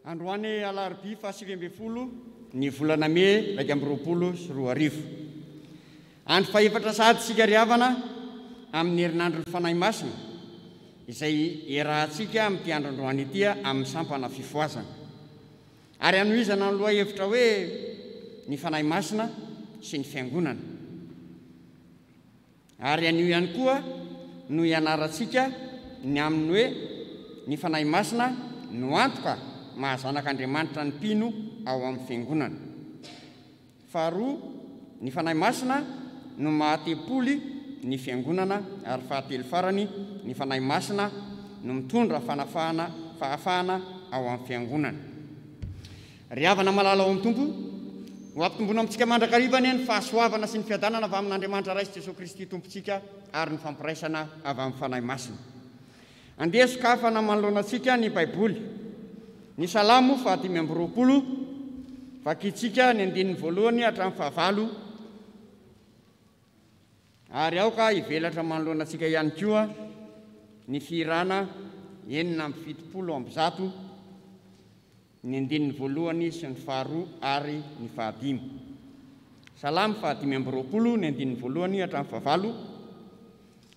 Androany alarobia faha 19 ny volana mey 2021. Andro fahefatra sahady isika ry havana amin'ny herinandron'ny Fanahy Masina izay iarahantsika amin'ity andro androany ity amin'ny sampana fifohazana. Ary hanohizana ny lohahevitra hoe ny Fanahy Masina sy ny Fiangonana. Ary anio ihany koa no hianarantsika ny amin'ny hoe ny Fanahy Masina no antoka maha zanak'Andriamanitra ny mpino ao amin'ny Fiangonana. Faharoa, ny Fanahy Masina no maha tempoly ny Fiangonana ary fahatelo farany, ny Fanahy Masina no mitondra fanafahana, fahafahana ao amin'ny Fiangonana. Ry havana malala ao amin'ny Tompo, ho ampitomboina amintsika mandrakariva anie ny fahasoavana sy ny fiadanana avy amin'Andriamanitra Ray sy Jesoa Kristy Tompontsika ary ny fampiraisana avy amin'ny Fanahy Masina. Andeha sokafana manoloana antsika ny Baiboly. Ny Salamo faha-25, vakintsika ny andininy voalohany hatramin'ny fahavalo, ary aoka hivelatra manoloana antsika ihany koa ny fihirana 176, ny andininy voalohany sy ny faharoa ary ny fahadimy. Salamo faha-25, ny andininy voalohany hatramin'ny fahavalo,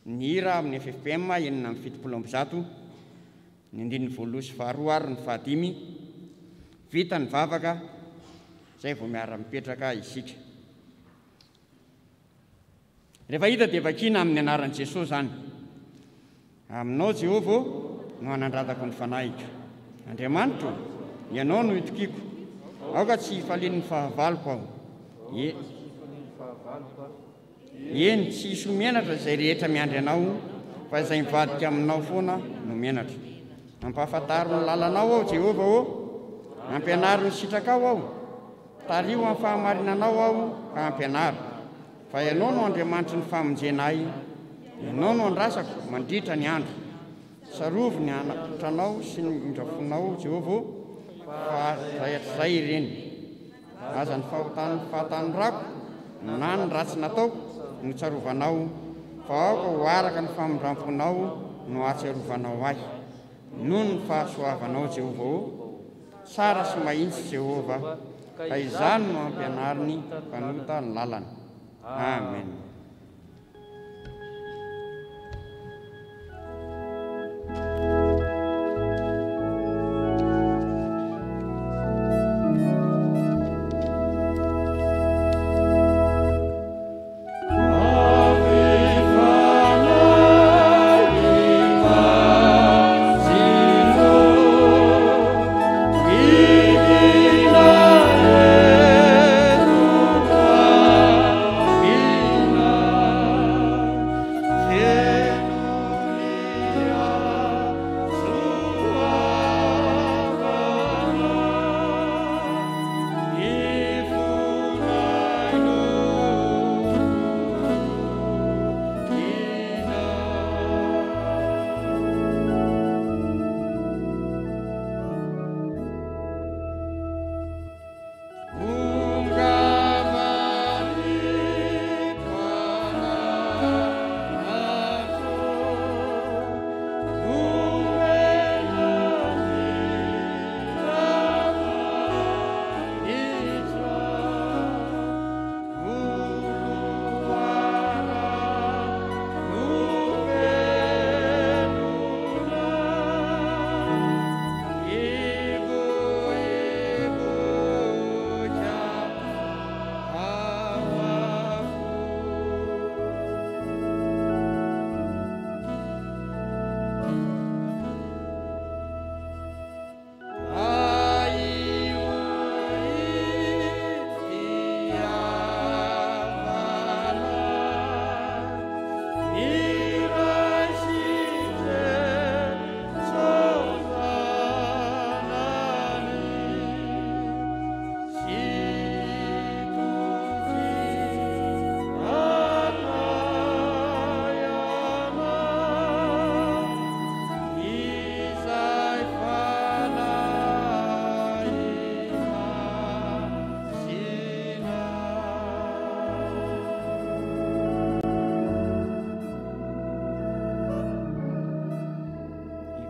ny hira amin'ny ffpm 176, ny andininy voaloha sy faharoa ary ny fahadimy, vita ny vavaka, izay vao miara-mipetraka isika. Rehefa hita dia vakiana amin'ny anaran'i Jesoa izany. Aminao Jehovah ô no anandratako ny fanahiko. Andriamanitro ô, Ianao no itokiako. Aoka tsy hifalian'ny fahavaloko aho. Eny, tsy hisy ho menatra izay rehetra miandry Anao, fa izay mivadika aminao foana no menatra. Ampahafantaro ny lalanao aho, Jehovah ô, ampianaro ny sitrakao aho. Tariho amin'ny fahamarinanao aho ka ampianaro, fa Ianao no Andriamanitry ny famonjena ahy, Ianao no andrasako mandritra ny andro. Tsarovy ny anatranao sy ny indrafonao, Jehovah ô, fa hatrizay hatrizay ireny. Aza ny fahotan'ny fahatanorako na ny ratsy nataoko no tsarovanao, fa aoka ho araka ny famindram-ponao no ahatsiarovanao ahy, noho ny fahasoavanao, Jehovah ô. Tsara sy mahitsy Jehovah, ka izany no ampianariny mpanota ny lalany. Amen.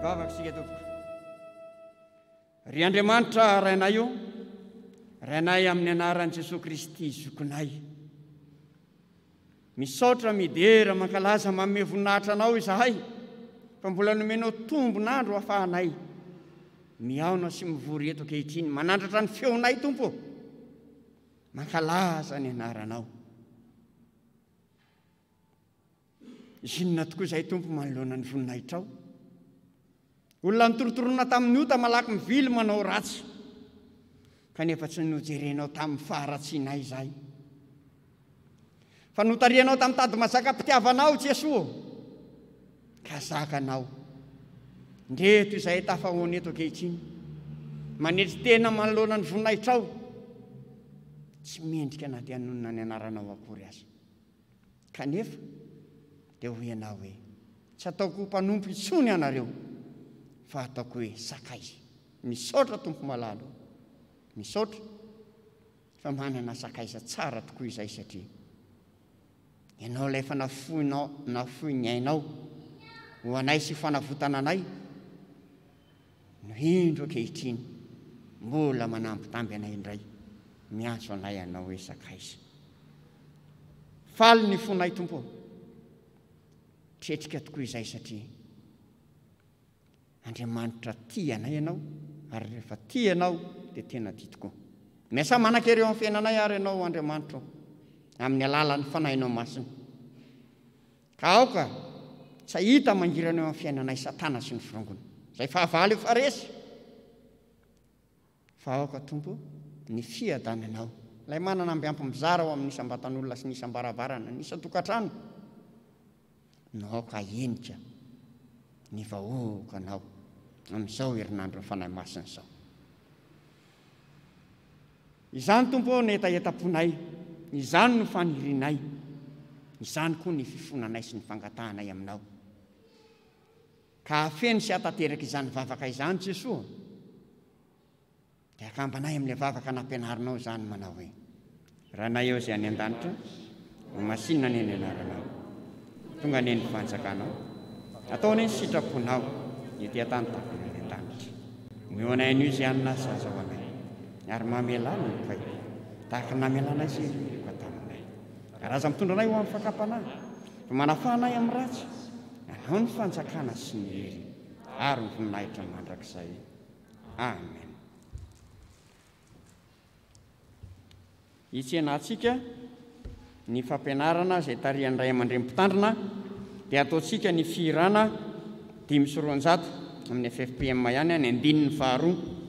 Hivavaka isika tompoko. Ry Andriamanitra Rainay ô, Rainay amin'ny anaran'i Jesoa Kristy Zokinay. Misaotra, midera, mankalaza, manome voninahitra Anao izahay fa mbola nomenao tombon'andro ahafahanay mihaona sy mivory eto ankehitriny, manandratra ny feonay Tompo ô, mankalaza ny anaranao. Inona tokoa izay Tompo manoloana ny voninahitrao? Olona nitorotoronina tamin'ny ota malaky mivily manao ratsy, kanefa tsy nojerenao tamin'ny faharatsianay izahay. Fa notarihanao tamin'ny tady mazakam-pitiavanao Jesoa ô, ka zakanao. Ndreto izahay tafahoana eto ankehitriny, manetry tena manoloana ny voninahitrao, tsy mendrika na dia hanonona ny anaranao akory aza. Kanefa dia hoy ianao hoe, Tsy ataoko ho mpanompo intsony ianareo, fa ataoko hoe sakaiza. Misaotra Tompo malala ô! Misaotra fa manana sakaiza tsara tokoa izay satria Ianao ilay efa nafoinao, nafoy ny ainao ho anay sy ho fanavotana anay no indro ankehitriny mbola manambitamby anay indray, miantso anay Ianao hoe sakaiza. Faly ny fonay Tompo ô! Tretrika tokoa izay satria Andriamanitra tia anay Ianao ary rehefa tia Ianao dia tena tia tokoa. Miasà manan-kery eo amin'ny fiainanay ary Ianao Andriamanitra ô, amin'ny alalan'ny Fanahinao Masina. Ka aoka tsy hahita mangirana eo amin'ny fiainanay Satana sy ny forongony, izay fahavalo efa resy. Fa aoka, Tompo, ny fiadananao, ilay manana amby ampy mizara ao amin'ny isam-batan'olona sy ny isam-baravarana, ny isan-tokantrano, no aoka hahenika ny vahoakanao amin'izao herinandron'ny Fanahy Masina izao. Izany, Tompo ô, no hetahetam-ponay, izany no fanirianay, izany koa ny fifonanay sy ny fangatahanay Aminao. Ka hahafeno sy hahatanteraka izany vavaka izany Jesoa, dia akambanay amin'ilay vavaka nampianarinao izany manao hoe, Ranay ao izay any an-danitra, ho masinina anie ny anaranao. Tonga anie ny fanjakanao. Atao anie ny sitraponao ety an-tany tahaka ny any an-danitra. Omeo anay anio izay hanina sy azo anay, ary mamelà ny helokay, tahaka ny namelanay izay heloka taminay. Ary aza mitondra anay ho amin'ny fakam-panahy, fa manafaha anay amin'ny ratsy. Anao ny fanjakana sy ny hery ary ny voninahitra mandrakizay. Amen. Hitsenantsika ny fampianarana izay tarihan'ny ray aman-dreny mpitandrina dia ataontsika ny fihirana 205 amin'ny FFPM ihany ny andininy faharoa.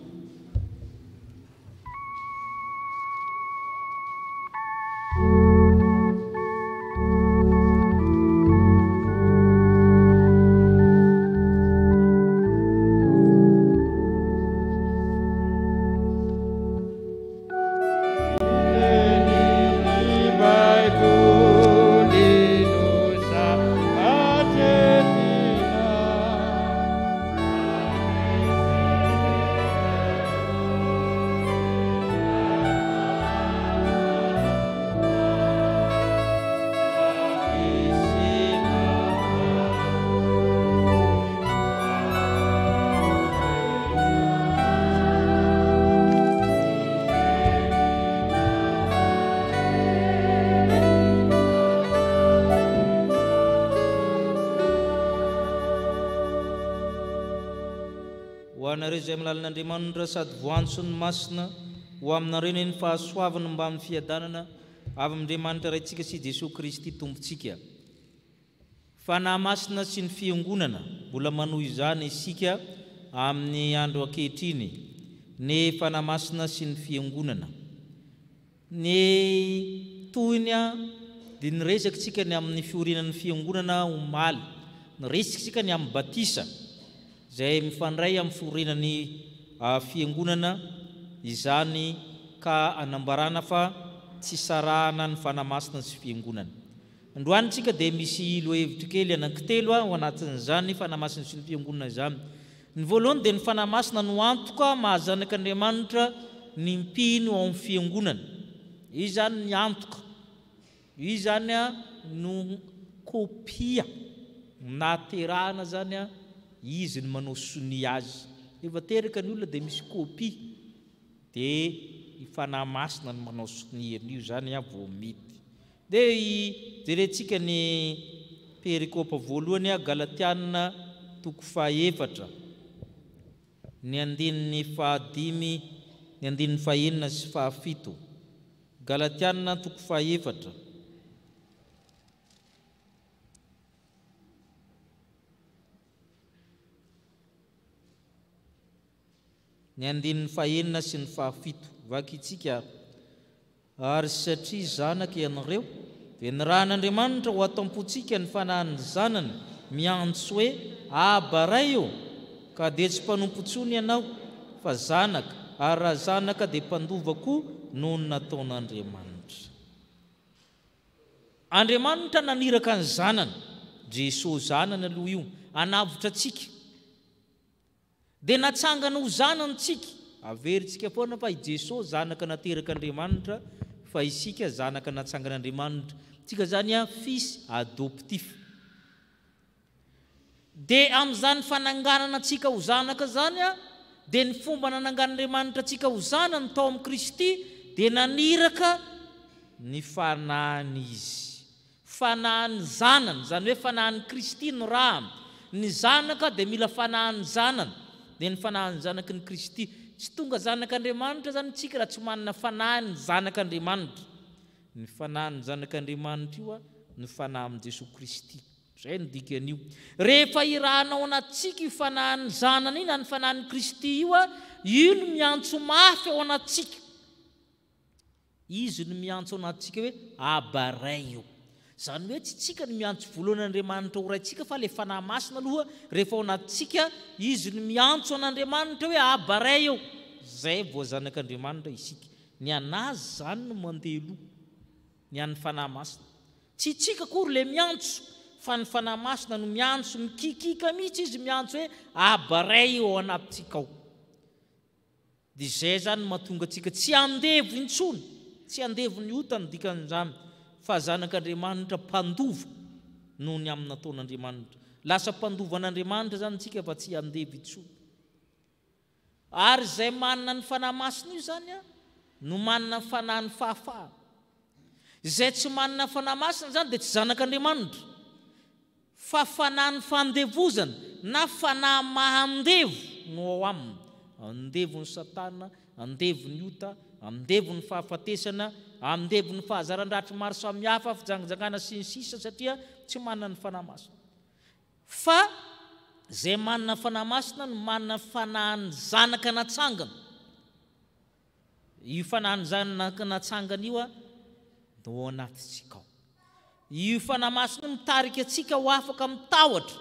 Ho anareo izay malalan'Andriamanitra sady voantso ny Masina, ho aminareo anie ny fahasoavana mbamin'ny fiadanana avy amin'Andriamanitra Raintsika sy Jesoa Kristy Tompontsika. Fanahy Masina sy ny Fiangonana, mbola manohy izany isika amin'ny andro ankehitriny, ny Fanahy Masina sy ny Fiangonana. Ny tohiny dia niresaka isika ny amin'ny fiorenan'ny Fiangonana omaly, niresaka isika ny amin'ny batisa izay mifandray amin'ny fiorenan'ny Fiangonana izany ka anambarana fa tsy sarahana ny Fanahy Masina sy Fiangonana. Androany tsika dia misy lohahevitra kely anankitelo ao anatin'izany Fanahy Masina sy ny Fiangonana izany. Ny voalohany dia ny Fanahy Masina no antoka maha zanak'Andriamanitra ny mpino ao amin'ny Fiangonana. Izy izany ny antoka. Izy izany no kopia nahaterahana izany, izy no manao sonia azy. Rehefa teraka ny olona dia misy copie, dia ny Fanahy Masina no manao sonia an'io izany vao mety. Dia jerentsika ny perikopa voalohany, Galatiana toko fahaefatra, ny andininy fahadimy, ny andininy fahenina sy fahafito. Galatiana toko fahaefatra. Ny andininy fahenina sy ny fahafito. Vakintsika ary. Ary satria zanaka ianareo, dia nirahan'Andriamanitra ho ato am-pontsika ny Fanahin'ny Zanany, miantso hoe, Aba, Ray ô! Ka dia tsy mpanompo intsony ianao, fa zanaka, ary raha zanaka dia mpandova koa noho ny nataon'Andriamanitra. Andriamanitra naniraka ny Zanany, Jesoa Zanany aloha io, hanavotra antsika. Dia natsangana ho zanany tsika. Averintsika foana fa i Jesoa zanaka naterak'Andriamanitra fa isika zanaka natsangan'Andriamanitra. Tsika zany a fils adoptif. Dia amin'izany fananganana antsika ho zanaka izany a, dia ny fomba nanangan'Andriamanitra antsika ho zanany tao amin'i Kristy dia naniraka ny Fanahiny Izy. Fanahin'ny Zanany, izany hoe Fanahin'i Kristy no rahany. Ny zanaka dia mila Fanahin'ny Zanany, dia ny Fanahin'ny Zanaky ny Kristy. Tsy tonga zanak'Andriamanitra izany isika raha tsy manana Fanahin'ny Zanak'Andriamanitra. Ny Fanahin'ny Zanak'Andriamanitra io no Fanahy amin'i Jesoa Kristy. Izay no dikan'io. Rehefa irahana ao anatintsika io Fanahin'ny Zanany io na ny Fanahin'i Kristy io, io no miantso mafy ao anatintsika. Izy no miantso anatintsika hoe Aba Ray o. Izany hoe tsy tsika no miantso voalohany an'Andriamanitra ho Raintsika fa ilay Fanahy Masina aloha rehefa ao anatintsika, Izy no miantso an'Andriamanitra hoe Aba Ray o. Izay vao zanak'Andriamanitra isika. Ny an'Azy izany no mandeha aloha, ny an'ny Fanahy Masina. Tsy tsika akory ilay miantso fa ny Fanahy Masina no miantso, mikikiaka mihitsy Izy miantso hoe Aba Ray o ao anatintsika ao. Dia izay izany no mahatonga antsika tsy andevo intsony, tsy andevon'ny ota no dikan'izany, fa zanak'Andriamanitra mpandova noho ny amin'ny nataon'Andriamanitra. Lasa mpandova an'Andriamanitra izany isika fa tsy andevo intsony. Ary izay manana ny Fanahy Masina io izany no manana ny fanahin'ny fahafahana. Izay tsy manana ny Fanahy Masina izany dia tsy zanak'Andriamanitra. Fa fanahin'ny fandevozana na fanahy maha andevo no ao aminy, andevon'i Satana, andevon'ny ota, andevon'ny fahafatesana, andevon'ny fahazaran-dratsy maro samihafa, fijangajangana sy ny sisa satria tsy manana ny Fanahy Masina. Fa izay manana ny Fanahy Masina no manana ny fanahin'ny zanaka natsangana. Io fanahin'ny zanaka natsangana io no ao anatintsika ao. Io Fanahy Masina io mitarika antsika ho afaka amin'ny tahotra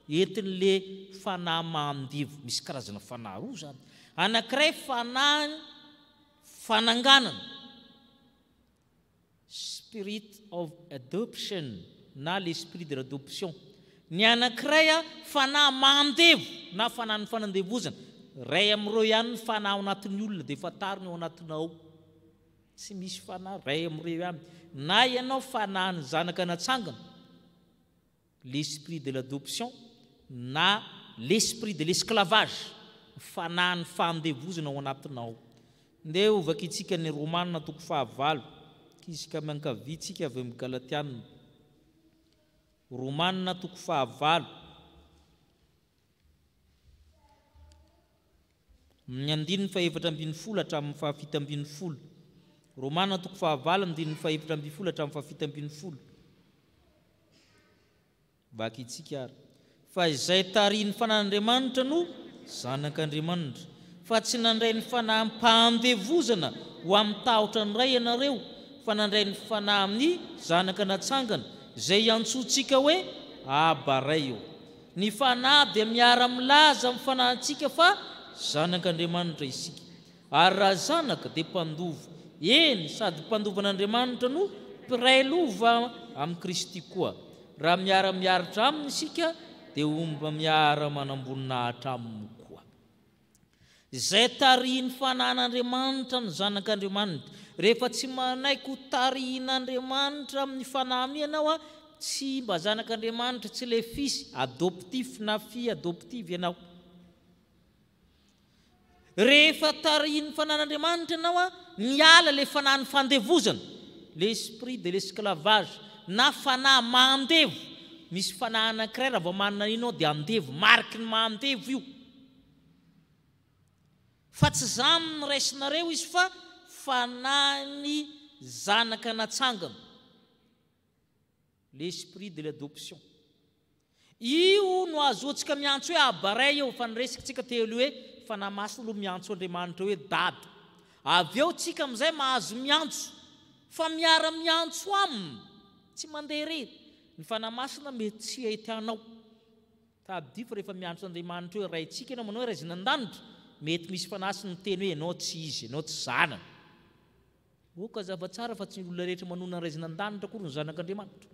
entin'le fanahy maha-andevo. Misy karazana fanahy roa izany. Anankiray fanahy fananganana. Spirit of adoption na l'esprit de l'adoption. Ny anankiray fanahy maha-andevo na fanahin'ny fanandevozana. Iray amin'ireo ihany ny fanahy ao anatin'ny olona dia fantaro ny ao anatinao ao. Tsy misy fanahy, iray amin'ireo ihany. Na ianao fanahin'ny zanaka natsangana, l'esprit de l'adoption, na l'esprit de l'esclavage, ny fanahin'ny fahandevozana ao anatinao. Ndeha ho vakintsika ny Romana toko fahavalo, kisika miankavia tsika avy amin'ny Galatiana. Romana toko fahavalo. Ny andininy fahefatra ambin'ny folo hatramin'ny fahafito ambin'ny folo. Romana toko fahavalo andininy fahefatra ambin'ny folo hatramin'ny fahafito ambin'ny folo. Vakintsika ary. Fa izay tarihin'ny Fanahin'Andriamanitra no zanak'Andriamanitra. Fa tsy nandray ny fanahim-pahandevozana ho amin'ny tahotra ny Ray ianareo, fa nandray ny fanahy amin'ny zanaka natsangana, izay iantsoantsika hoe, Aba Ray ô. Ny Fanahy dia miara-milaza amin'ny fanahintsika fa zanak'Andriamanitra isika. Ary raha zanaka, dia mpandova, eny, sady mpandova an'Andriamanitra no mpiray lova amin'i Kristy koa. Raha miara-miaritra aminy isika, dia homba miara-manam-boninahitra aminy koa. Izay tarihin'ny Fanahin'Andriamanitra no zanak'Andriamanitra. Rehefa tsy manaiky ho tarihin'Andriamanitra amin'ny Fanahiny ianao, tsy mba zanak'Andriamanitra, tsy ilay fils adoptif na fille adoptive ianao. Rehefa tarihin'ny Fanahin'Andriamanitra ianao, miala ilay fanahin'ny fandevozana, l'esprit de l'esclavage, na fanahy maha andevo. Misy fanahy anankiray raha vao manana an'iny ianao dia andevo, mariky ny maha andevo io. Fa tsy izany no raisinareo izy fa fanahin'ny zanaka natsangana. L'esprit de l'adoption. Io no ahazoantsika miantso hoe Abba Ray eo, fa ny resakintsika teo aloha hoe Fanahy Masina aloha miantso Andriamanitra hoe Dada. Avy eo tsika amin'izay mahazo miantso, fa miara-miantso Aminy, tsy mandeha irery. Ny Fanahy Masina mety tsy hahita anao. Tadidio fa rehefa miantso Andriamanitra hoe Raintsika ianao, manao hoe Ray izay any an-danitra, mety misy fanahy sy miteny hoe ianao tsy izy, ianao tsy zanany. Ok hazava tsara fa tsy ny olona rehetra manonona ny raizina an-danitra akory no zanak'Andriamanitra.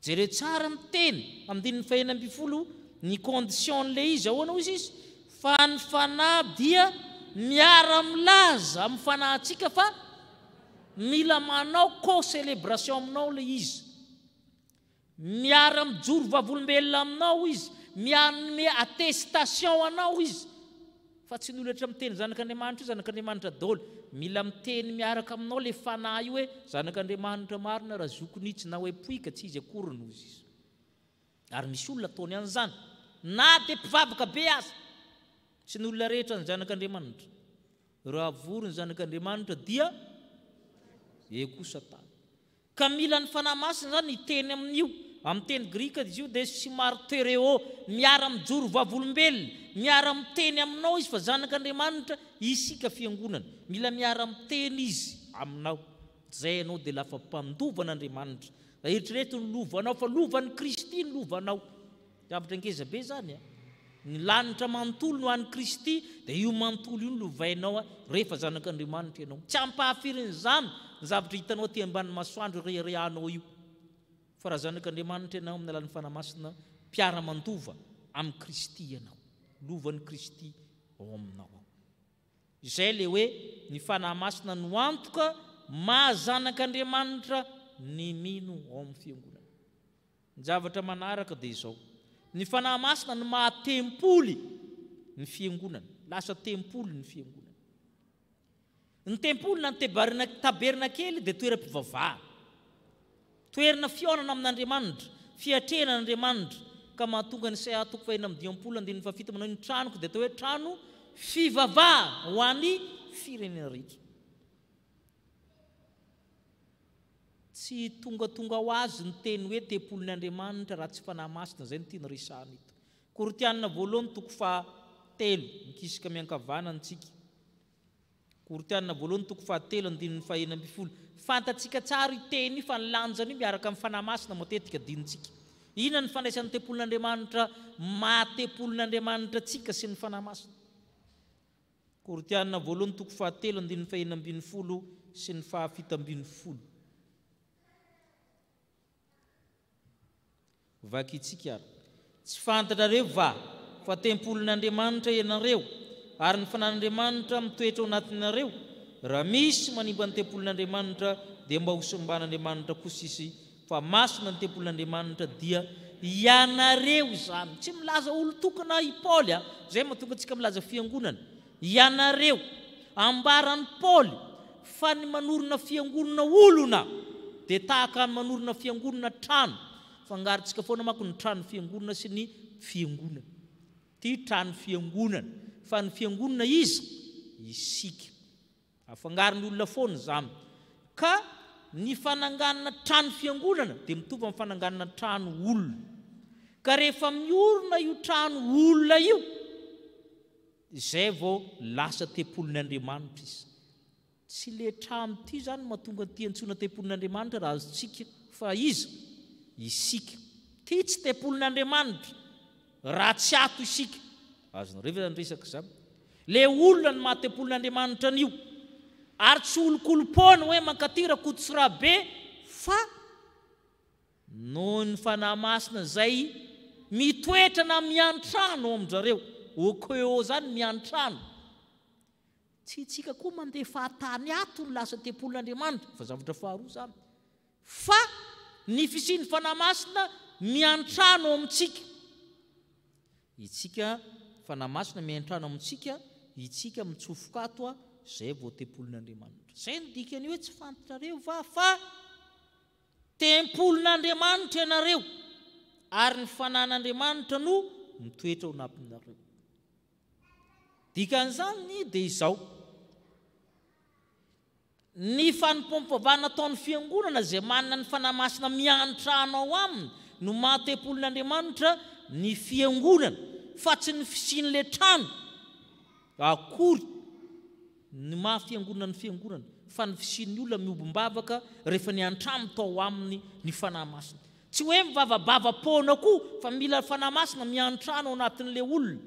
Jereo tsara ny teny, andininy faha-16, ny condition-n'ilay izy, ahoana hoy izy? Fa ny fanahy dia miara-milaza amin'ny fanahintsika fa mila manao co-celebration aminao ilay izy. Miara-mijoro vavolombelona aminao izy, mianome attestation anao izy, fa tsy ny olona rehetra miteny zanak'Andriamanitra io zanak'Andriamanitra daholo. Mila miteny miaraka aminao ilay fanahy io hoe zanak'Andriamanitra marina raha zokiny itsy na hoe poika tsy izy akory no izy. Ary misy olona ataony an'izany na dia mpivavaka be aza. Tsy ny olona rehetra ny zanak'Andriamanitra. Raha vory ny zanak'Andriamanitra dia eo koa Satana. Ka mila ny Fanahy Masina izany hiteny amin'io. Amin'ny teny grika izy io dia symartereo, miara-mijoro vavolombelona, miara-miteny aminao izy fa zanak'Andriamanitra isika fiangonana. Mila miara-miteny izy aminao. Izay ianao dia lafa mpandova an'Andriamanitra. Eritrereto ny lovanao fa lovan'i Kristy ny lovanao. Zavatra ngeza be izany a! Ny lanitra manontolo no an'i Kristy, dia io manontolo io no lovainao rehefa zanak'Andriamanitra ianao. Tsy ampahafirin'izany ny zavatra hitanao aty ambany masoandro ireharehanao io. Fa raha zanak'Andriamanitra ianao amin'ny alalan'ny Fanahy Masina, mpiara-mandova amin'i Kristy ianao. Lovan'i Kristy ao aminao ao. Izay ilay hoe ny Fanahy Masina no antoka maha zanak'Andriamanitra ny mino ao amin'ny Fiangonana. Ny zavatra manaraka dia izao, ny Fanahy Masina no maha tempoly ny fiangonana, lasa tempoly ny fiangonana. Ny tempoly na ny tabernakely dia toeram-pivavahana, toerana fihaonana amin'Andriamanitra, fiatrehana an'Andriamanitra, ka mahatonga ny Isaia toko fahenina amby dimampolo andininy fahafito manao hoe ny tranoko dia atao hoe trano fivavahana ho an'ny firenena rehetra. Tsy tongatonga ho azy ny teny hoe tempolin' Andriamanitra raha tsy Fanahy Masina, izay no tiany resahana eto. Korintiana voalohany toko faha telo, mikisaka miankavanana tsika. Korintiana voalohany toko faha telo andininy faha 16. Fantatsika tsara io teny io fa ny lanjany io miaraka amin'ny Fanahy Masina matetika adinontsika. Inona ny fandraisan'ny tempolin'Andriamanitra maha tempolin'Andriamanitra antsika sy ny Fanahy Masina? Korintiana voalohany toko fahatelo andininy fahenina ambinifolo sy ny fahafito ambinifolo. Vakintsika ary. Tsy fantatrareo va fa tempolin'Andriamanitra ianareo, ary ny Fanahin'Andriamanitra mitoetra ao anatinareo? Raha misy manimba ny tempolin'Andriamanitra, dia mba hosimban'Andriamanitra kosa izy, Fa masina ny tempolin'Andriamanitra dia ianareo izany. Tsy milaza olon-tokana i Paoly a! Izay mahatonga antsika milaza fiangonana. Ianareo. Ambaran'i Paoly fa ny manorina fiangonana olona dia tahaka ny manorina fiangonana trano. Fangarontsika foana manko ny trano fiangonana sy ny fiangonana. Ity trano fiangonana. Fa ny fiangonana iza? Isika. Afangaron'ny olona foana izany. Ka ny fananganana trano fiangonana dia mitovy amin'ny fananganana trano olona. Ka rehefa miorina io trano olona io, izay vao lasa tempolin'Andriamanitra izy. Tsy ilay trano ity izany no mahatonga an'ity antsoina tempolin'Andriamanitra raha azontsika fa iza? Isika. Ity tsy tempolin'Andriamanitra. Raha tsy ato isika. Azonareo ve zany resaka izany? Le olona no maha tempolin'Andriamanitra an'io. Ary tsy olonkolom-poana hoe mankaty Rakoto sy Rabe fa noho ny Fanahy Masina izay mitoetra na miantrano ao amin-drareo. Okeo zany miantrano. Tsy itsika koa mandeha fahatany ato no lasa tempolin'Andriamanitra fa zavatra faharoa zany. Fa ny fisian'ny Fanahy Masina miantrano ao amintsika. Itsika, Fanahy Masina miantrano amintsika, Itsika mitsofoka ato a, zay vao tempolin'Andriamanitra. Zay no dikany hoe tsy fantatrareo va fa tempolin'Andriamanitra ianareo ary ny fanan'Andriamanitra no mitoetra ao anatinareo. Dikan'izany dia izao, Ny fanompoam-pivavahana ataon'ny Fiangonana izay manana ny Fanahy Masina miantrano ao aminy no maha tempolin'Andriamanitra ny Fiangonana fa tsy ny fisian'ilay trano akory no maha Fiangonana ny Fiangonana fa ny fisian'ny olona miombom-bavaka rehefa niantrano tao aminy ny Fanahy Masina. Tsy hoe mivavabava-poana koa fa mila Fanahy Masina miantrano ao anatin'ilay olona.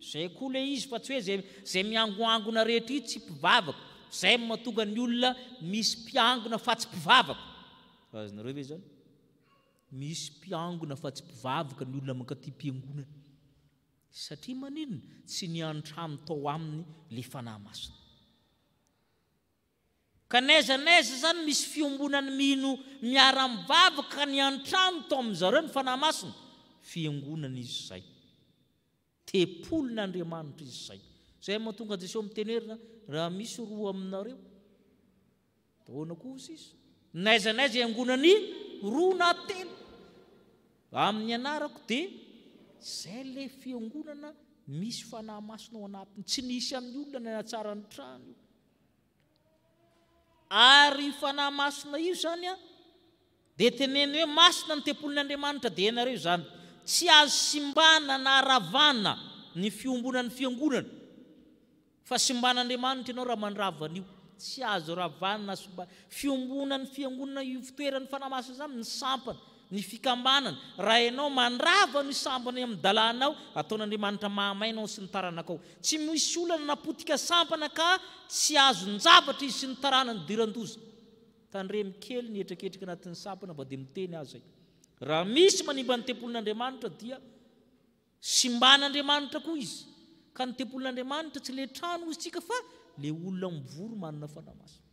Izay koa ilay izy fa tsy hoe izay izay miangoangona rehetra io tsy mpivavaka. Izay no mahatonga ny olona misy mpiangona fa tsy mpivavaka. Azonareo ve izany? Misy mpiangona fa tsy mpivavaka ny olona mankaty am-piangonana. Satria maninona? Tsy niantrano tao aminy ilay Fanahy Masina. Ka n'aiza n'aiza izany misy fiombonan'ny mino miara-mivavaka ka niantrano tao amin-jareo ny Fanahy Masina, fiangonana izy izay. Tempolin'Andriamanitra izy izay. Izay no mahatonga an'i Jesosy miteny hoe raha misy roa aminareo, dia ahoana koa hozy izy? N'aiza n'aiza iangonan'ny roa na telo amin'ny anarako dia izay ilay fiangonana misy Fanahy Masina ao anatiny. Tsy nisy amin'ny olona nanatsara ny trano io. Ary io Fanahy Masina io izany an, dia teneno hoe masina ny tempolin'Andriamanitra dia ianareo izany. Tsy azo simbana na ravana ny fiombonan'ny fiangonana. Fa simban'Andriamanitra ianao raha mandrava an'io. Tsy azo ravana na simbana. Fiombonan'ny fiangonana io fitoeran'ny Fanahy Masina izany ny sampana. Ny fikambanana, raha ianao mandrava ny sampana eo amin'ny dalànao, ataon'Andriamanitra mahamay anao sy ny taranakao. Tsy misy olona nanapotika sampana ka tsy azon-javatra izy sy ny taranany idiran-doza. Tandremo kely ny hetraketraka anatin'ny sampana fa dia miteny aho izay. Raha misy manimba ny tempolin'Andriamanitra dia simban'Andriamanitra koa izy. Ka ny tempolin'Andriamanitra tsy ilay trano hoy isika fa ilay olona mivory manana Fanahy Masina.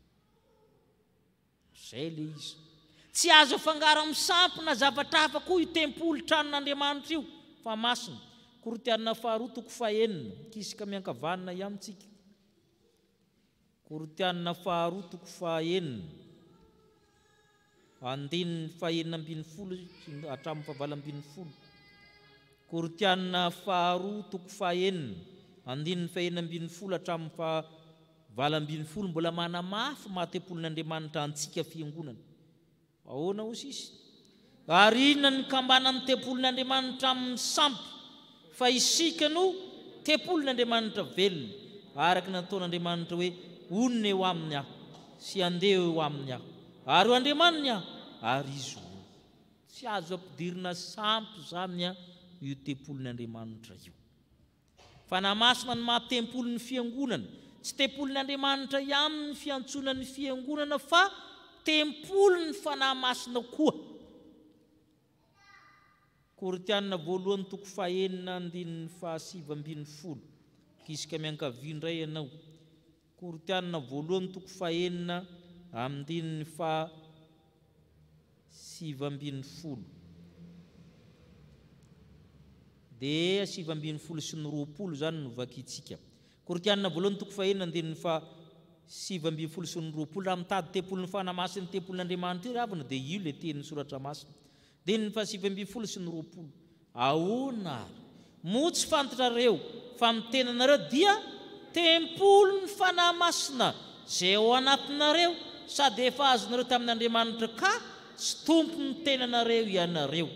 Izay ilay izy. Tsy azo afangaro amin'ny sampy na zavatra hafa koa io tempoly, tranon'Andriamanitra io, fa masina. Korintiana faharoa toko fahenina, mikisaka miankavanana ihany tsika. Korintiana faharoa toko fahenina, andininy fahenina ambin'ny folo hatramin'ny fahavalo ambin'ny folo. Korintiana faharoa toko fahenina, andininy fahenina ambin'ny folo hatramin'ny faha 18, Mbola manamafy maha tempolin'Andriamanitra antsika fiangonana. Ahoana hoy sisa? Ary inona no ikambanan'ny tempolin'Andriamanitra amin'ny sampy? Fa isika no tempolin'Andriamanitra velona, araka ny nataon'Andriamanitra hoe, Honina eo aminy Aho, sy handeha eo aminy Aho, ary ho Andriamaniny Aho, ary izy ho oloko. Tsy azo ampidirina sampy izany io tempolin'Andriamanitra io. Fanahy Masina no maha tempoly ny Fiangonana. Tsy tempolin'Andriamanitra ihany ny fiantsoana ny Fiangonana fa tempolin'ny Fanahy Masina koa. Korintiana voalohany toko fahenina andininy fahasivy ambin'ny folo. Mikisika miankavia indray ianao. Korintiana voalohany toko fahenina andininy faha 19. Dia 19 sy ny 20 izany no vakintsika. Korintiana voalohany toko fahenina andininy faha 19 sy ny 20. Raha mitady tempolin'ny Fanahy Masina ny tempolin'Andriamanitra io ry havana dia io ilay tenin'ny Soratra Masina. Andininy faha 19 sy ny 20. Ahoana ary? Moa tsy fantatrareo fa ny tenanareo dia tempolin'ny Fanahy Masina izay ao anatinareo sady efa azonareo tamin'Andriamanitra ka tsy tompon'ny tenanareo ianareo,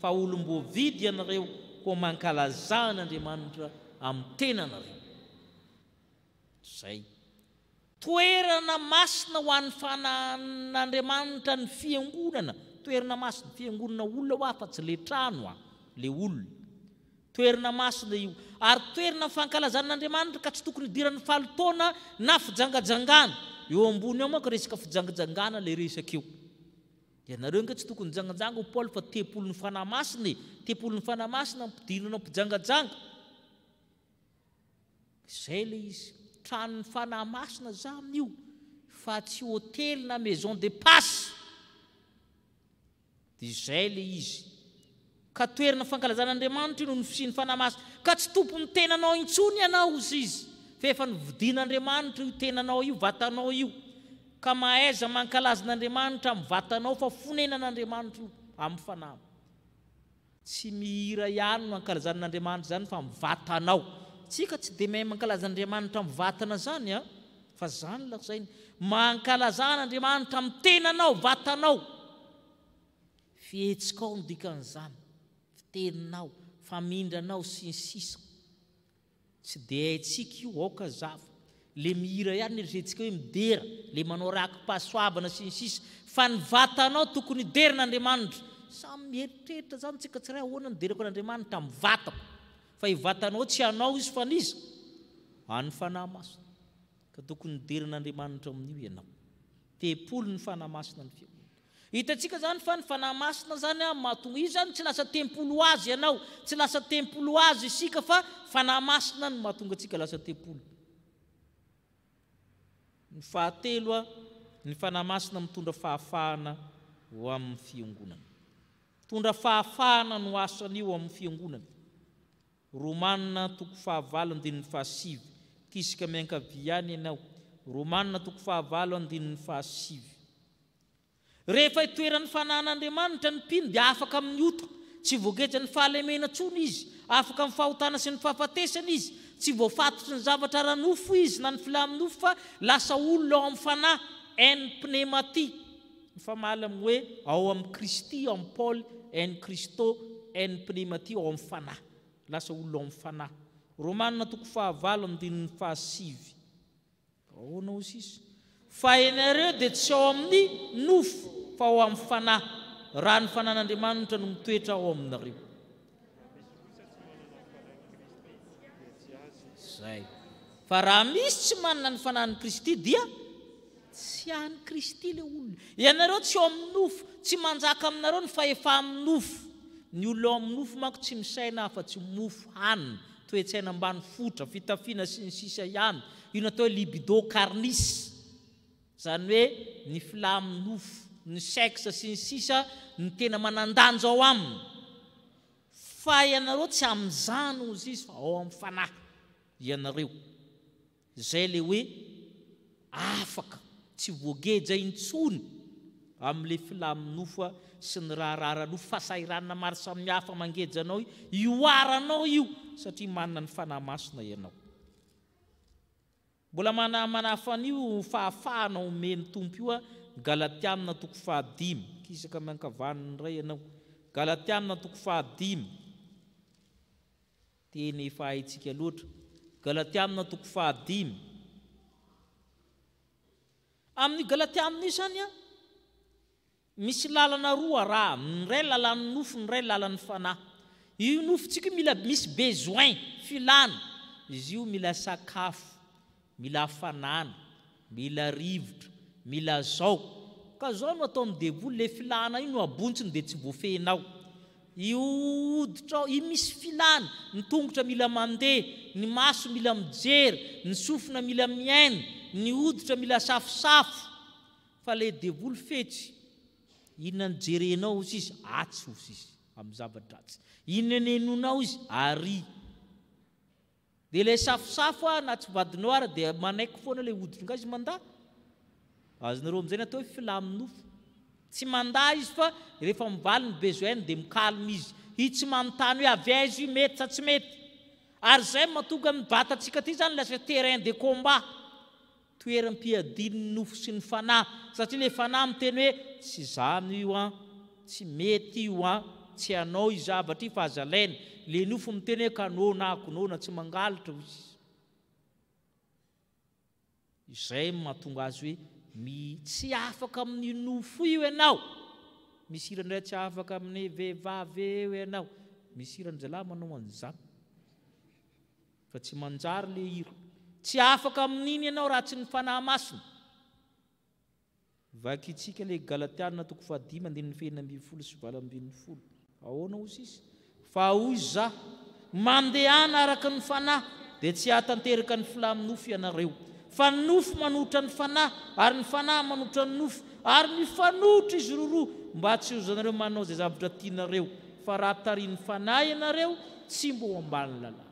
fa olom-boavidy ianareo, koa mankalazà an'Andriamanitra amin'ny tenanareo. Izay. Toerana masina ho an'ny fanan'Andriamanitra ny fiangonana. Toerana masina, fiangonana olona hoa fa tsy le trano a, le olona. Toerana masina io. Ary toerana fankalazana an'Andriamanitra ka tsy tokony hidiran'ny fahalotoana na fijangajangana. Eo ambony eo manko resaka fijangajangana le resaka eo. Ianareo ange tsy tokony hijangajanga hoy Paoly fa tempolin'ny Fanahy Masina e. Tempolin'ny Fanahy Masina ampidirina mpijangajanga. Izay ilay izy. Tranon'ny Fanahy Masina izany io fa tsy hotely na maison de passe. Dia izay ilay izy. Ka toerana fankalazana Andriamanitra io noho ny fisian'ny Fanahy Masina. Ka tsy tompon'ny tenanao intsony ianao hozy izy. Fa efa novidian'Andriamanitra io tenanao io, vatanao io. Ka mahaiza mankalaza an'Andriamanitra amin'ny vatanao fa fonenan'Andriamanitra io amin'ny fanahy. Tsy mihira ihany no ankalazana an'Andriamanitra izany fa amin'ny vatanao. Tsika tsy dia mahay mankalaza an'Andriamanitra amin'ny vatana izany an! Fa izany lazainy. Mankalaza an'Andriamanitra amin'ny tenanao, vatanao. Fihetsikao no dikan'izany. Fiteninao, famindranao sy ny sisa. Tsy dia haintsika io, aoka hazava. Le mihira ihany no eritreretintsika hoe midera, le manao raki-pahasoavana sy ny sisa Fa ny vatanao tokony hidera an'Andriamanitra. Samy mieritreritra zany tsika tsiray ahoana no hiderako an'Andriamanitra amin'ny vatako. Fa io vatanao tsy anao izy fa an'iza? An'ny Fanahy Masina. Ka tokony hidera an'Andriamanitra amin'io ianao. Tempolin'ny Fanahy Masina ny fiangonana. Hitantsika izany fa ny Fanahy Masina izany an, mahatonga, izy izany tsy lasa tempoly ho azy ianao, tsy lasa tempoly ho azy isika fa Fanahy Masina no mahatonga antsika lasa tempoly. Ny fahatelo an, ny Fanahy Masina mitondra fahafahana ho amin'ny fiangonana. Mitondra fahafahana no asan'io amin'ny fiangonana. Romana toko fahavalo andininy fahasivy. Kisika miankavia ihany ianao. Romana toko fahavalo andininy fahasivy. Rehefa itoeran'ny Fanahin'Andriamanitra ny mpino dia afaka amin'ny ota, tsy voagejan'ny fahalemena intsony izy, afaka amin'ny fahotana sy ny fahafatesana izy, tsy voafatotry ny zavatra ara-nofo izy na ny filan'ny nofo fa lasa olona ao amin'ny Fanahy, en pneumati. Mifamaly amin'ny hoe ao amin'i Kristy, ao amin'i Paoly, en Christo, en pneumati, ao amin'ny Fanahy. Lasa olona ao amin'ny Fanahy. Romana toko fahavalo andininy fahasivy. Ahoana hoy sisa? Fa ianareo dia tsy ao amin'ny nofo, fa ao amin'ny Fanahy, raha ny Fanan'Andriamanitra no mitoetra ao aminareo. Izay. Fa raha misy tsy manana ny Fanahin'i Kristy dia tsy an'i Kristy ilay olona. Ianareo tsy ao amin'ny nofo, tsy manjaka aminareo ny fahefan'ny nofo. Ny olona ao amin'ny nofo manko tsy misaina afa-tsy mofo hanina, toe-tsaina ambany fotra, fitafiana sy ny sisa ihany. Io no atao hoe libido carnis. Izany hoe ny filamin'ny nofo, ny sexe sy ny sisa no tena manan-danja ao aminy. Fa ianareo tsy amin'izany hozy izy fa ao amin'ny fanahy ianareo. Izay ilay hoe afaka, tsy voageja intsony amin'ilay filamin'ny nofo sy ny raharaha ara-nofo, fahasahiranana maro samihafa mangeja anao, ihoaranao io satria manana ny Fanahy Masina ianao. Mbola manafa an'io fahafahana omen'ny Tompo io ny Galatiana toko fahadimy. Kisaka miankavanana indray ianao. Galatiana toko fahadimy. Teny efa haintsika loatra. Galatiana toko fahadimy. Amin'io Galatiana io izany an, Misy lalana roa raha, ny iray lalan'ny nofo, ny iray lalan'ny fanahy. Io nofontsika io mila misy besoin, filana. Izy io mila sakafo, mila hafanana, mila rivotra, mila zao. Ka zao no ataon'ny devoly, le filana io no abontsiny dia tsy voafehinao. Io hoditrao io misy filana, ny tongotra mila mandeha, ny maso mila mijery, ny sofina mila mihaino, ny hoditra mila safosafo. Fa le devoly fetsy, inona no jerenao hozy izy, atsy hozy izy, amin'ny zava-dratsy. Inona no henoinao izy, ary. Dia ilay safosafo ah, na tsy vadinao ara dia manaiky foana ilay hoditry nga izy mandà. Azonareo amin'izay ny atao hoe filamin'ny nofo. Tsy mandà izy fa rehefa mivaly ny besoin-ny dia mi-calme izy. Izy tsy manontany hoe avy aiza io, mety sa tsy mety. Ary izay no mahatonga ny vatantsika aty izany lasa terrain de combat. Toeram-piadian'ny nofo sy ny fanahy, satria ilay fanahy miteny hoe tsy izany io an, tsy mety io an, tsy anao io zavatra io fa aza alaina, ilay nofo miteny hoe ka noana ako, noana tsy mangalatra hoy izy. Izay no mahatonga azy hoe mi tsy afaka amin'io nofo io ianao. Misy hira indray tsy afaka amin'ny vehivavy eo ianao. Misy hiran-jalahy manao an'izany. Fa tsy manjary le hira. Tsy afaka amin'iny ianao raha tsy ny Fanahy Masina. Vakintsika le Galatiana toko fahadimy andininy fahenina ambinifolo sy 18. Ahoana hoy sisa? Fa hoy izaho, mandehana araka ny Fanahy, dia tsy hahatanteraka ny filan'ny nofo ianareo. Fa ny nofo manohitra ny Fanahy, ary ny Fanahy manohitra ny nofo, ary mifanohitra izy roroa, mba tsy hozanareo manao izay zavatra tianareo. Fa raha tarihin'ny Fanahy ianareo, tsy mba ho ambany lalàna.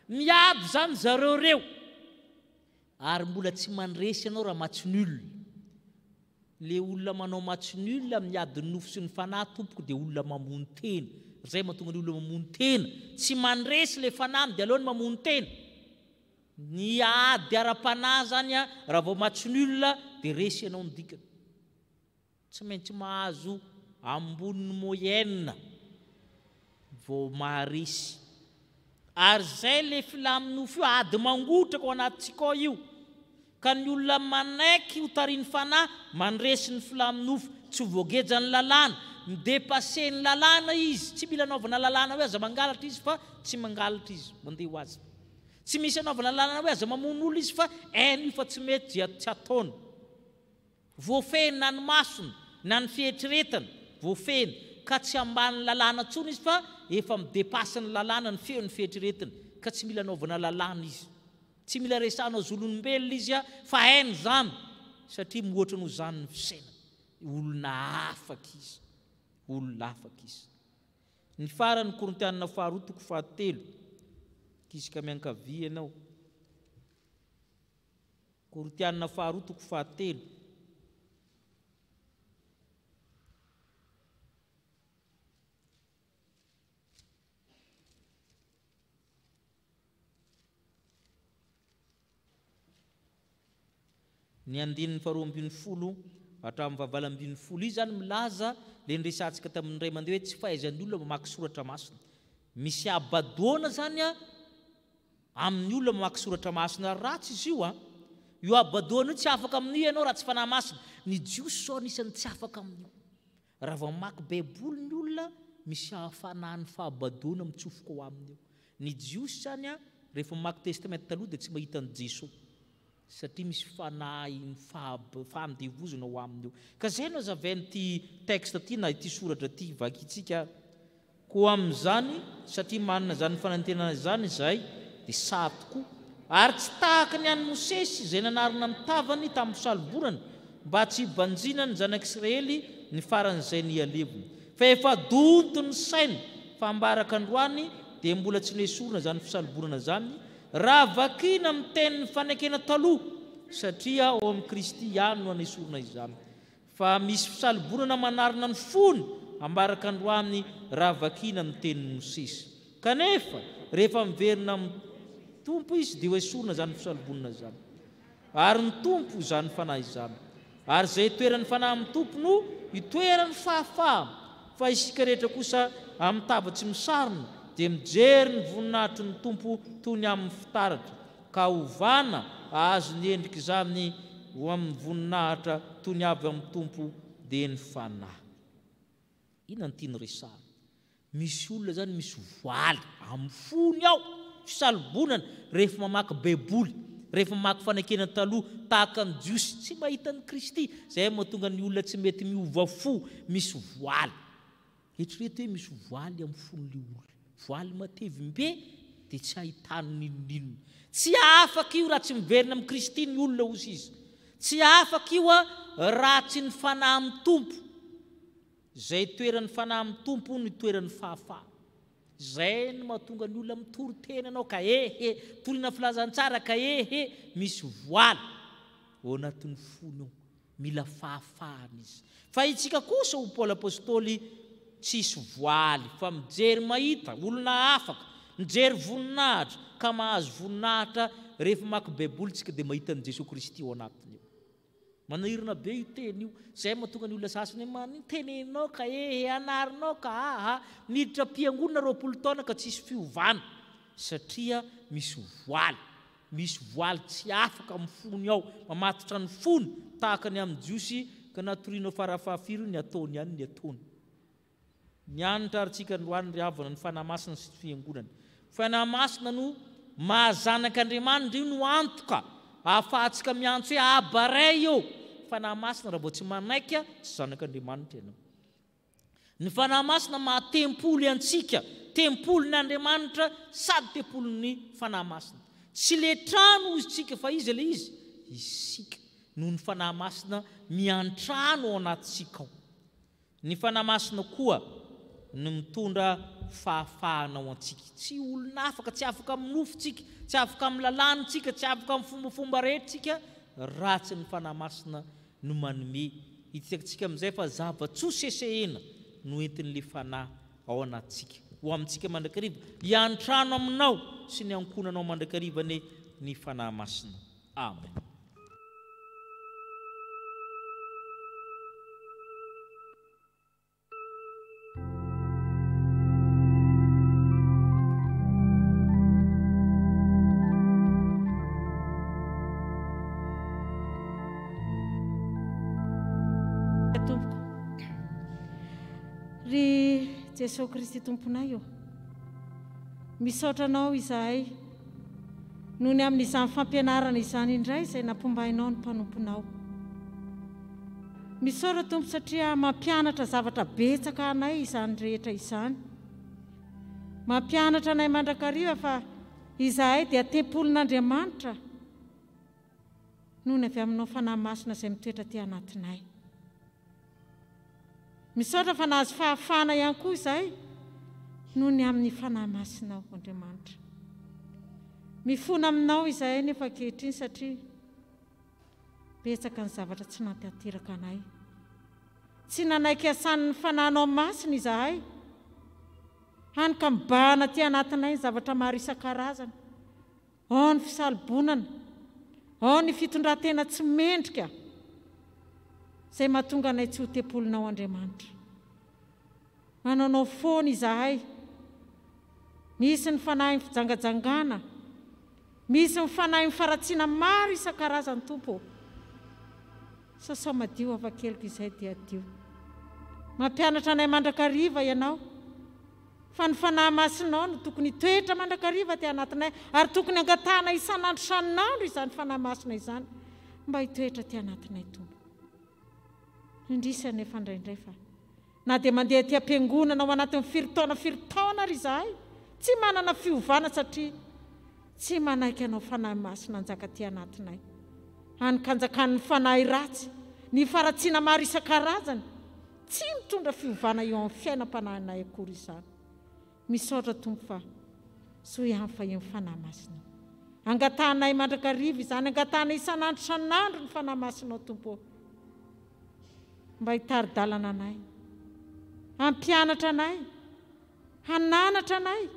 Miady izany zareo ireo. Ary mbola tsy mandresy ianao raha match nul. Le olona manao match nul amin'ny adin'ny nofo sy ny fanahy tompoko dia olona mamono tena. Zay mahatonga ny olona mamono tena. Tsy mandresy le fanahy dia aleony mamono tena. Ny ady ara-panahy zany a, raha vao match nul dia resy ianao ny dikany. Tsy maintsy mahazo ambonin'ny moyenne vao maharesy. Ary izay ilay filamin'ny nofo io, ady mangotraka ao anatintsika ao io. Ka ny olona manaiky ho tarihin'ny fanahy, mandresy ny filamin'ny nofo, tsy ho voagejan'ny lalàna, mi-depasser ny lalàna izy, tsy mila anaovana lalàna hoe aza mangalatra izy fa tsy mangalatra izy, mandeha ho azy. Tsy misy anaovana lalàna hoe aza mamono olona izy fa hainy io fa tsy mety dia tsy ataony. Voafehiny na ny masony na ny fieritreretany, voafehiny, ka tsy ambanin'ny lalàna intsony izy fa efa mi-depasse ny lalàna ny feon'ny fieritreretiny, ka tsy mila anaovana lalàna izy. Tsy mila resahana zon'olombelona izy fa hainy izany satria mihoatra noho izany ny fisainany. Olona afaka izy. Olona afaka izy. Ny farany, Korintianina faharoa toko fahatelo, Ankizy miankavia ianao. Korintiana faharoa toko fahatelo. Ny andininy faharoa ambin'ny folo hatramin'ny fahavalo ambin'ny folo. Io izany milaza ilay niresahantsika tamin'ny ray aman-dreny hoe tsy fahaizan'ny olona mamaky soratra masina. Misy habadoana izany an! Amin'ny olona mamaky soratra masina ratsy izy io an! Io habadoana io tsy afaka amin'io ianao raha tsy Fanahy Masina. Ny Jiosy izao anisan'ny tsy afaka amin'io. Raha vao mamaky Baiboly ny olona, misy hafanahan'ny fahabadoana mitsofoka ao aminy eo. Ny Jiosy izany an, rehefa mamaky Testamenta Taloha dia tsy mahita an'i Jesoa. Satria misy fanahin'ny fahandevozana ao aminy eo. Ka izay no hazavain'ity texte ity na ity soratra ity vakintsika ary. Koa amin'izany, satria manana izany fanantenana izany izahay, dia sahy tokoa. Ary tsy tahaka ny an'i Mosesy izay nanarona ny tavany tamin'ny fisaloborana, mba tsy hibanjinan'ny zanak'Israely ny faran'izay nihalevony. Fa efa donto ny sainy, fa ambaraka androany dia mbola tsy nesorina izany fisaloborana izany, raha vakina amin'ny tenin'ny fanekena taloha, satria ao amin'i Kristy ihany no anesorina izany. Fa misy fisaloborana manarona ny fony ambaraka androany raha vakiana ny tenin'i Mosesy. Kanefa, rehefa miverina amin'ny Tompo izy, dia hoesorina izany fisalobonana izany. Ary ny Tompo izany Fanahy izany. Ary izay itoeran'ny Fanahy amin'ny Tompo no itoeran'ny fahafahana. Fa isika rehetra kosa, amin'ny tava tsy misarona, dia mijery ny voninahitry ny Tompo toy ny amin'ny fitaratra, ka hovana hahazo ny endrik'izany ho amin'ny voninahitra toy ny avy amin'ny Tompo, dia ny Fanahy. Inona no tiany resahana? Misy olona izany misy voaly amin'ny fony ao, fisalobonana, rehefa mamaky Baiboly, rehefa mamaky fanekena taloha, tahaka ny Jiosy, tsy mahita an'i Kristy. Izay no mahatonga ny olona tsy mety miova fo, misy voaly. Eritrereto hoe misy voaly amin'ny fon'ilay olona. Voaly matevim-be dia tsy ahitany n'inon'inona. Tsy afaka io raha tsy miverina amin'i Kristy ny olona, hozy izy. Tsy afaka io raha tsy ny Fanahy amin'ny Tompo. Izay itoeran'ny Fanahy amin'ny Tompo no itoeran'ny fahafahana. Izay no mahatonga ny olona mitory teny anao ka he he, torina filazantsara ka he he, misy voaly ao anatin'ny fony ao. Mila fahafahana izy. Fa itsika kosa, hoy Paoly Apostoly, tsisy voaly, fa mijery mahita, olona afaka, mijery voninahitra, ka mahazo voninahitra, rehefa mamaky Baiboly tsika dia mahita an'i Jesoa Kristy ao anatiny ao. Manahirana be io teny io. Izay mahatonga ny olona sasany hoe manin teneninao ka ehe, anarinao ka aha, miditra am-piangonana 20 taona ka tsisy fiovana, satria misy voaly. Misy voaly tsy afaka amin'ny fony ao, mamatotra ny fony tahaka ny amin'ny Jiosy ka na torianao farafahafiry io ny ataony ihany ny ataony. Nianatra ary tsika androany ry havana ny Fanahy Masina sy ny Fiangonana. Fanahy Masina no maha zanak'Andriamanitra, io no antoka ahafahantsika miantso hoe Aba Ray ô! Fanahy Masina raha vao tsy manaiky tsy zanak'Andriamanitra ianao. Ny Fanahy Masina maha tempoly antsika, tempolin'Andriamanitra sady tempolin'ny Fanahy Masina. Tsy le trano hozy tsika fa iza le izy? Isika, noho ny Fanahy Masina miantrano ao anatintsika ao. Ny Fanahy Masina koa no mitondra fahafahana ho antsika. Tsy olona afaka, tsy afaka amin'ny nofontsika, tsy afaka amin'ny lalàntsika, tsy afaka amin'ny fombafomba rehetra isika raha tsy ny Fanahy Masina no manome. Hitantsika amin'izay fa zava-tsoa sesehena no entin'ilay Fanahy ao anatintsika. Ho amintsika mandrakariva, hiantrano aminao sy ny ankohonanao mandrakariva anie ny Fanahy Masina. Amen. Tompoko. Ry Jesoa Kristy Tomponay ô, misaotra Anao izahay noho ny amin'izany fampianarana izany indray izay nampombainao ny mpanomponao. Misaotra Tompo satria mampianatra zavatra betsaka anay izany rehetra izany. Mampianatra anay mandrakariva fa izahay dia tempolin'Andriamanitra noho ny avy aminao Fanahy Masina izay mitoetra aty anatinay. Misaotra fa nahazo fahafahana ihany koa izahay noho ny amin'ny Fanahy Masinao, Andriamanitra. Mifona aminao izahay nefa ankehitriny satria betsaka ny zavatra tsy nampianteraka anay. Tsy nanaiky hasanin'ny Fanahinao Masina izahay, hany ka mibahana aty anatinay ny zavatra maro isan-karazany. Ao ny fisalobonana, ao ny fitondran-tena tsy mendrika, izay mahatonga anay tsy ho tempolinao Andriamanitra. Manaonao foana izahay. Misy ny fanahin'ny fijangajangana, misy ny fanahin'ny faharatsiana maro isan-karazany Tompo ô. Sasao madio afa-keloka izay dia hadio. Mampianatra anay mandrakariva Ianao. Fa ny Fanahy Masinao no tokony hitoetra mandrakariva aty anatinay, ary tokony hangatahana isan'andro isan'andro izany Fanahy Masina izany mba hitoetra aty anatinay, Tompo. Indrisy anefa indraindray fa na dia mandeha aty am-piangonana ao anatin'ny firy taona firy taona ary izahay, tsy manana fiovana satria tsy manaiky Anao Fanahy Masina hanjaka aty anatinay. Hany ka anjakan'ny fanahy ratsy, ny faharatsiana maro isan-karazany. Tsy mitondra fiovana eo amin'ny fiainam-panahinay akory izany. Misaotra Tompo fa soa ihany fa eo ny Fanahy Masinao. Angatahanay mandrakariva izany, angatahanay isan'andro isan'andro ny Fanahy Masinao Tompo ô. Mba hitari-dalana anay, hampianatra anay, hananatra anay,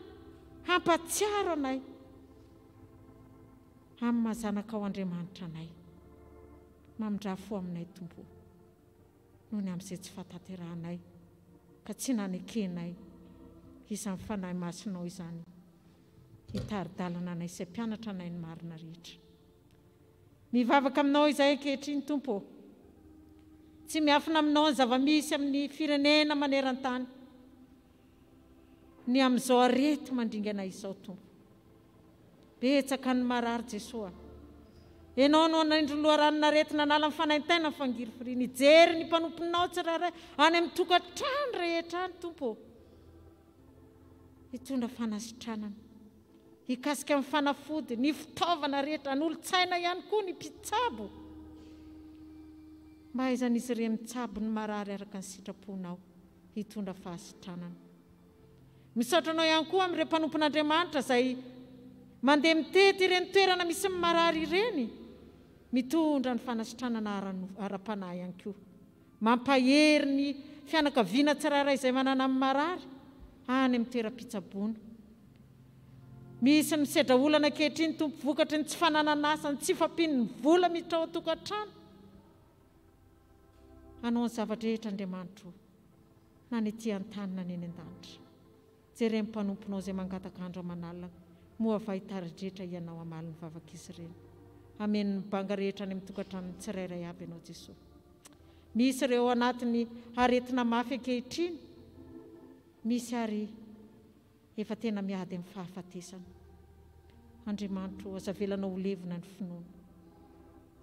hampatsiaro anay amin'ny maha zanakao Andriamanitra anay. Mamindrà fo aminay Tompo ô. noho ny amin'izay tsy fahatanterahanay ka tsy nanekenay izany Fanahy Masinao izany hitari-dalana anay sy hampianatra anay ny marina rehetra. Mivavaka aminao izahay ankehitriny, Tompo ô. Tsy miafina aminao ny zava-misy amin'ny firenena maneran-tany ny amin'izao areti-mandringana izao, Tompo. Betsaka ny marary Jesoa. Ianao no hanindry ny loharanon'aretina hanala ny fanaintainana ny fangirifiriana. Hijery ny mpanomponao tsirairay any amin'ny tokantrano rehetra any Tompo ô. Hitondra fanasitranana. Hikasika ny fanafody, ny fitaovana rehetra, hanolo-tsaina ihany koa ny mpitsabo. Mba hahaizan'izy ireny mitsabo ny marary araka ny sitraponao. Hitondra fahasitranana. Misaotra anao ihany koa amin'ireo mpanompon'Andriamanitra izay mandeha mitety ireny toerana misy ny marary ireny, mitondra ny fanasitranana ara-panahy ihany koa. Mampahery ny fianakaviana tsirairay izay manana ny marary any amin'ny toeram-pitsaboana. Misy ny misedra olana ankehitriny Tompo vokatry ny tsy fananana asa, ny tsy fahampian'ny vola miditra ao an-tokantrano. Hanao ny zava-drehetra Andriamanitra o. na ny ety an-tany na ny eny an-danitra. Jereo ny mpanomponao izay mangataka andro aman'alina, moa va hitari-dretra Hianao hamaly ny vavak'izy ireny? Hameno ny banga rehetra any amin'ny tokantranon'ny tsirairay avy Ianao Jesoa. Misy ireo ao anatin'ny aretina mafy ankehitriny, misy ary efa tena miady amin'ny fahafatesana. Andriamanitro ô, aza avelanao ho levona ny finoana.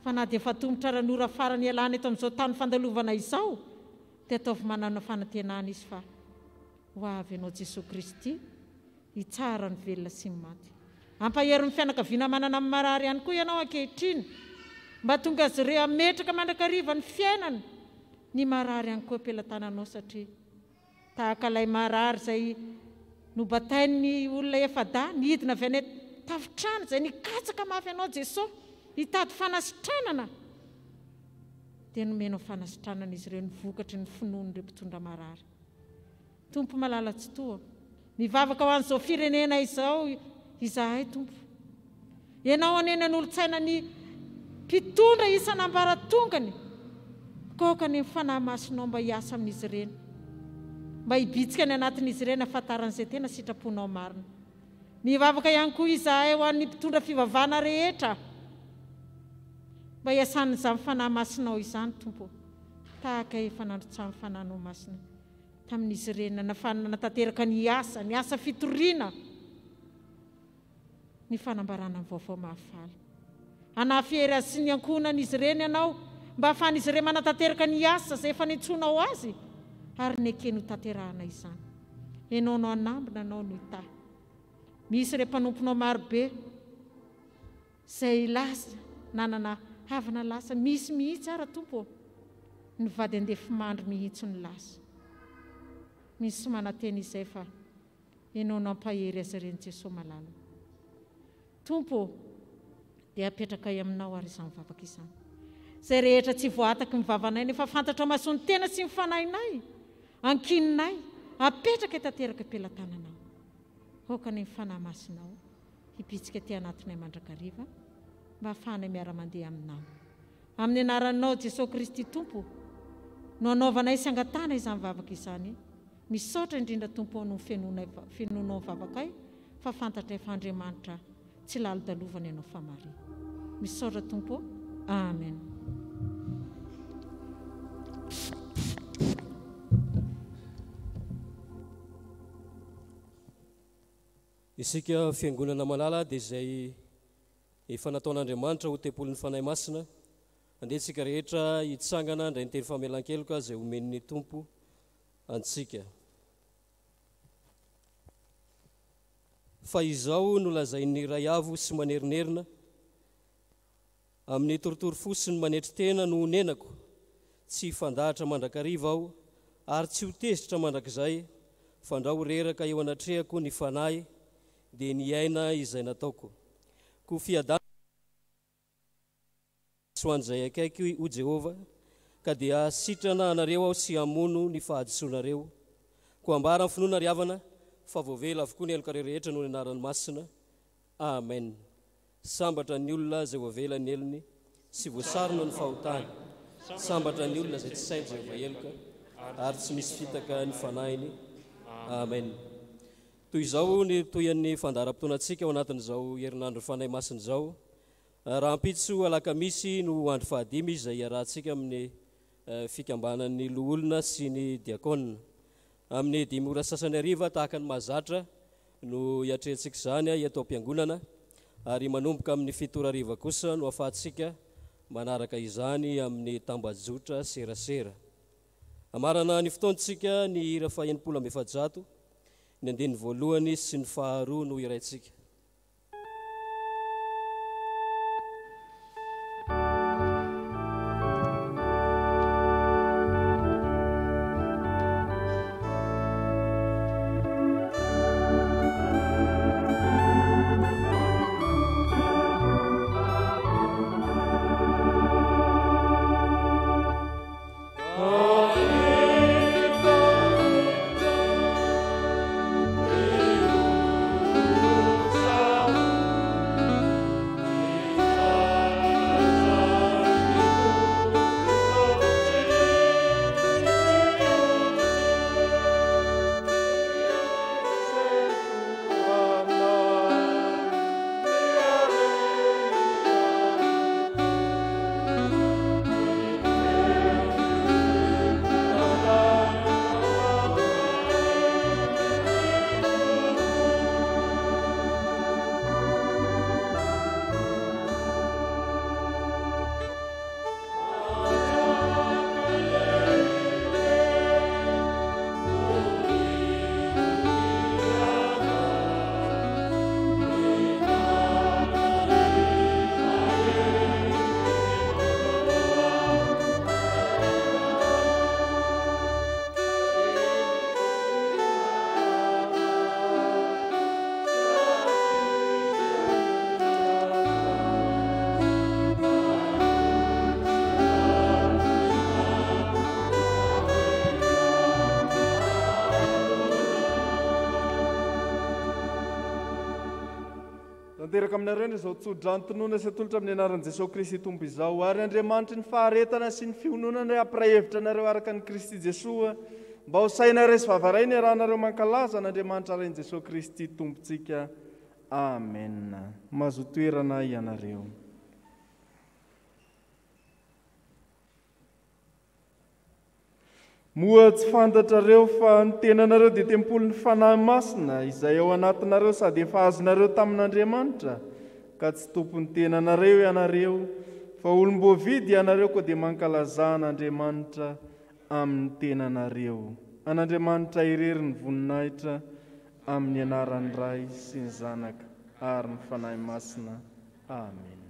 Fa na dia efa atomotra ara ny ora farany ialana eto amin'izao tany fandalovana izao, dia ataovy manana fanantenana izy fa ho avy Ianao Jesoa Kristy hitsara ny velona sy ny maty. Ampahery ny fianakaviana manana ny marary ihany koa Ianao ankehitriny, mba tonga azy ireo hametraka mandrakariva ny fiainany ny marary ihany koa am-pelatananao satria. Tahaka ilay marary izay nobatain'ny olona efa-dahy nidina avy any an-tafontrano izay nikatsaka mafy Anao Jesoa hitady fanasitranana, dia nomenao fanasitranana izy ireo ny vokatry ny finoan'ireo mpitondra marary. Tompo malala Tsitoha, mivavaka ho an'izao firenena izao izahay Tompo. Ianao anie nanolo-tsaina ny mpitondra isan'ambaratongany, koa aoka anie ny Fanahy Masinao mba hiasa amin'izy ireny, mba hibitsika ny anatin'izy ireny hahafantarany izay tena sitraponao marina. Mivavaka ihany koa izahay ho an'ny mpitondra fivavahana rehetra, mba hiasan'izany Fanahy Masinao izany, Tompo, tahaka efa nandrotsahan'ny Fanahinao Masina tamin'izy ireny nanafahana nanatanteraka ny asa, ny asa fitoriana. ny fanambarana ny vaovao mahafaly. Hanafy hery azy sy ny ankohonan'izy ireny ianao, mba hahafahan'izy ireny manatanteraka ny asa izay efa niantsoanao azy, ary nekeny hotanterahana izany. Ianao no hanambina, ianao no hitahy. Misy ireo mpanomponao maro be izay lasa nanana havana lasa, misy mihitsy ara, Tompo ô, ny vady andefimandry mihitsy no lasa. Misy manantena izay fa. Ianao nampahery azy ireny Jesoa malala. Tompo ô, dia apetrakay aminao ary izany vavaka izany. Izay rehetra tsy voahataky ny vavanay nefa fantatrao mason'ny tena sy ny fanahinay, ankininay, apetrakay tanteraka am-pelatananao. Aoka anie ny Fanahy Masinao hibitsika aty anatinay mandrakariva mba hahafahanay miara-mandeha aminao. Amin'ny anaranao Jesoa Kristy Tompo no anaovanay sy angatahana izany vavaka izany. Misaotra indrindra Tompo ô noho fenonay fenonao ny vavakay fa fantatray fa Andriamanitra tsy lalodalovana ianao fa Maria. Misaotra Tompo ô. Amen. Isika Fiangonana malala dia izay efa nataon'Andriamanitra ho tempolin'ny Fanahy Masina. Andeha isika rehetra hitsangana handray ny teny famelan-keloka izay omen'ny Tompo antsika. Fa izao no lazain'ny Ray Avo sy manerinerina, Amin'ny torotoro fo sy ny manetry tena no honenako, tsy hifandahatra mandrakariva aho, ary tsy ho tezitra mandrakizay, fandrao ho reraka eo anatrehako ny fanahy, dia ny aina izay nataoko. Koa fiadanana. Sy ho an'izay akaiky, hoy Jehovah, ka dia hahasitrana anareo Aho sy hamono ny fahadisoanareo. Koa ambara amin'ny finoana, ry havana, fa voavela avokoa ny helokareo rehetra noho ny anarany masina. Amen. Sambatra ny olona izay voavela ny helony sy voasarona ny fahotany. Sambatra ny olona izay tsy sain'i Jehovah heloka ary tsy misy fitaka ny fanahiny. Amen. Toy izao ny tohian'ny fandaharam-potoanantsika ao anatin'izao herinandron'ny Fanahy Masina izao. Rahampitso alakamisy no andro fahadimy izay iarahantsika amin'ny fikambanan'ny loholona sy ny diakona. Amin'ny dimy ora sasany hariva tahaka ny mahazatra no hiatrehantsika izany eto am-piangonana ary manomboka amin'ny fito ora hariva kosa no ahafahantsika manaraka izany amin'ny tambajotra serasera. Hamarana ny fotoantsika ny hira faha 460, ny andininy voalohany sy ny faharoa no hiraintsika. Tanteraka aminareo indray izao tso-drano tononina sy atolotra amin'ny anaran'i Jesoa Kristy Tompo izao. Ary Andriamanitry ny faharetana sy ny fiononana hampiray hevitra anareo araka an'i Kristy Jesoa, mba ho saina iray sy vava iray ny iarahanareo mankalaza an'Andriamanitra Rain'i Jesoa Kristy Tompontsika. Amena. Mahazoa toerana ianareo. Moa tsy fantatrareo fa ny tenanareo dia tempolin'ny Fanahy Masina izay ao anatinareo sady efa azonareo tamin'Andriamanitra, ka tsy tompon'ny tenanareo ianareo, fa olom-boavidy ianareo koa dia mankalazà an'Andriamanitra amin'ny tenanareo. An'Andriamanitra irery ny voninahitra amin'ny anaran'ny Ray sy ny Zanaka ary ny Fanahy Masina. Amena.